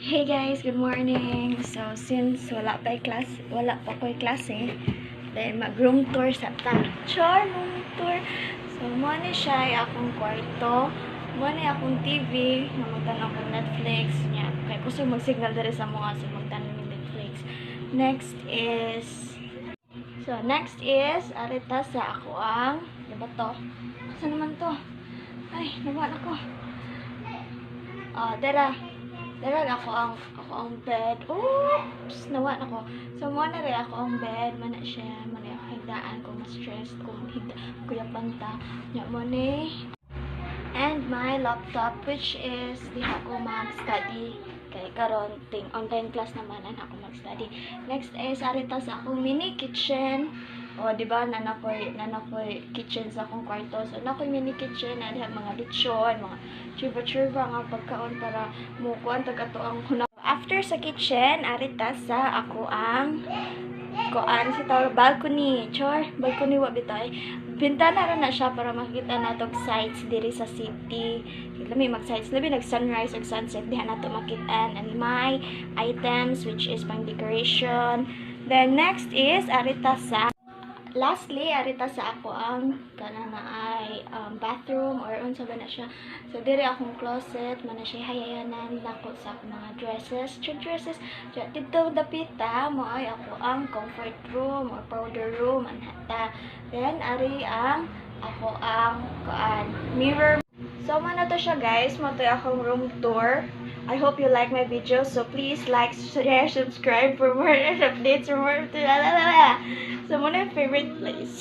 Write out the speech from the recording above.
Hey guys, good morning. So since wala pa class, wala pa ko'y klase, then mag room tour sa ta. Char, room tour. So mo ni siya ay akong kwarto. Mo ni akong TV, nga magtan-aw kong Netflix nya. Kay kusog mag-signal diri sa mga, so magtan-aw ng Netflix. So next is ari ta sa ako ang, di ba to? Asa naman to? Ay, nawala ko. Ah, dara. Dara ako ang bed. Oops, nawa ako. So mo na rin ako ang bed, mana siya, mana ako higdaan kung ma-stress, kung higda, kuya panta. Nya mo ni and my laptop, which is diha ko mag-study kay karon ting online class naman ana ako mag-study. Next is ari ta sa akong mini kitchen. O, di ba, nanakoy kitchen sa akong kwarto. So, nakoy mini kitchen na diha mga lechon, mga churba-churba nga pagkaon para mo kuan tag ato ang huna. After sa kitchen, ari ta sa ako ang kuan sa tawag balcony. Char, balcony wa bitay. Bintana ra na siya para makita nato og sights diri sa city. Lami mag sights, labi nag sunrise ug sunset diha nato makitaan, and my items, which is pang decoration. Then next is ari ta sa lastly, ari ta sa ako ang kana na ay bathroom or unsa ba na siya. So diri akong closet, man na siya hayayanan nako sa akong mga dresses, chud dresses. Diya, didto dapita mo ay ako ang comfort room or powder room anhata. Then ari ang ako ang kuan mirror. So mo na to siya, guys, mo to akong room tour. I hope you like my video. So please like, share, subscribe for more updates, for more. So mo na yung favorite place.